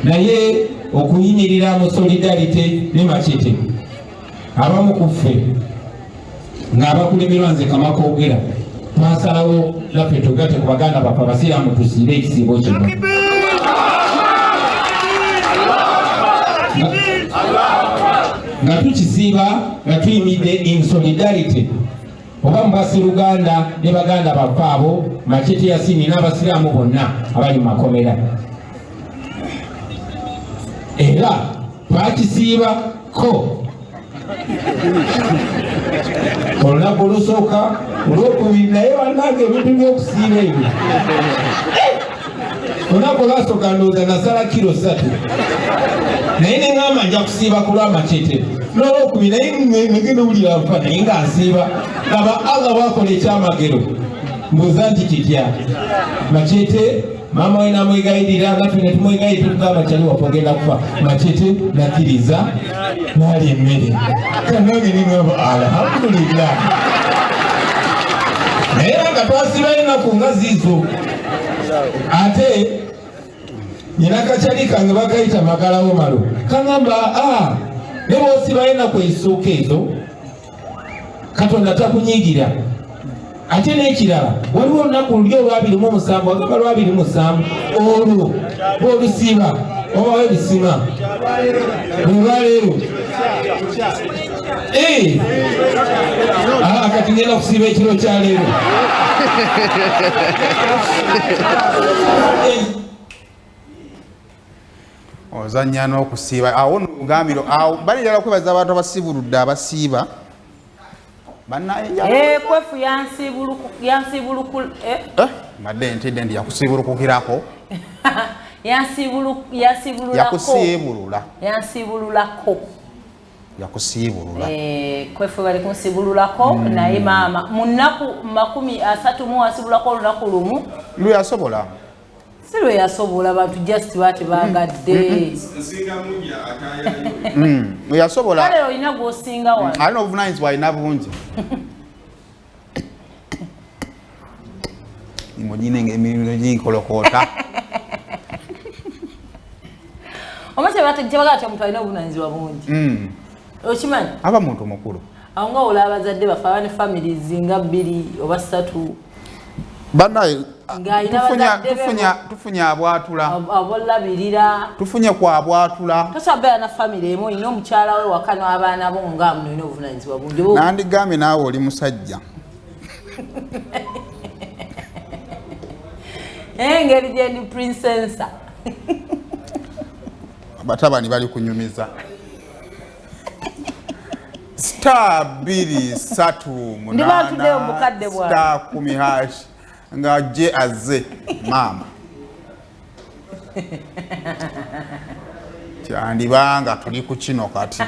Naye okuyimirira mu solidarity ne Machete, abamu ku ffe ng'abakulemerwa nze Kamakoogera, twasalawo naffe tugatte ku baganda baffe abasiraamu tusiibe ekisiibo kino. Nga tukisiiba nga tuyimidde in solidarity oba mu baseruganda ne baganda baffe abo Machete Yasini n'abasiraamu bonna abali mu makomera, era twakisiibako olunaku olusooka, olwokubiri. Naye bannange, ebintu by'okusiiba ebyo, olunaku olwasooka ndowooza nasala kilo 3, naye neŋŋamba nja kusiiba ku lwa Machete. N'olwokubiri, naye negenda owulira nfa, naye nga nsiiba. Laba Allah bwakola ekyamagero. Mbuuza nti kitya? Machete maama we namwegayirira, naffe netumwegayirira, tugamba kyali waffe ogenda kufa. Machete nakkiriza nalya emmere. Kanange ningamba alhamdulillah. Naye era nga twasibayo ennaku nga ziizo. Ate nyina kakyali kange bakayita Magalawo Malo, kaŋamba a ne bwosibayo ennaku ezisooka ezo, Katonda takunyiigira. Ate n'ekirala, waliwo olunaku luli olwa 27, agamba lwa 27, olwo bwolusiiba obawo ebisima olwaleero. Ah, kati ngenda kusiiba ekiro kya leero. Ozanya n'okusiiba awo nogambiro awo balirala okwebaza abantu abasiibuludde abasiiba bannaye. Kwefu yansibuluku. Mbadde ntidde nti yakusiibulukukirako. Yansibululako. Yakusiibulula. Yansibululako. Yakusiibulula. Kwefu bali kunsibululako, naye maama mu nnaku 30 wansibulako olunaku lumu. Lwe yasobola. Si lwe yasobola, bantu just baba tebagadde. Nsinga mujja atayayo. Lwe yasobola. Kale olina gwosinga wano. Alina obuvunanyizibwa, alina bungi. Emirimu emirimu ginkolokoota. Oba kyebagala ti omuntu alina obuvunanyizibwa bungi, okimanyi? Aba muntu mukulu. Awo nga olaba abazadde baffe aba ne families nga bbiri oba ssatu. Bannaye. Ng'alina bazadde be. Tufunye abwatula. Abolabirira. Tufunye ku abwatula. Tosobola beera na family emu, olina omukyala we waka n'abaana bo, nga muno olina obuvunanyizibwa bungi. Nandigambye naawe oli musajja. Naye engeri gyendi princess. Abatabani bali kunyumiza *238 Ndiba ntuddeyo mu bukadde bwange. *10# nga je azze maama kyandibanga tuli ku kino kati.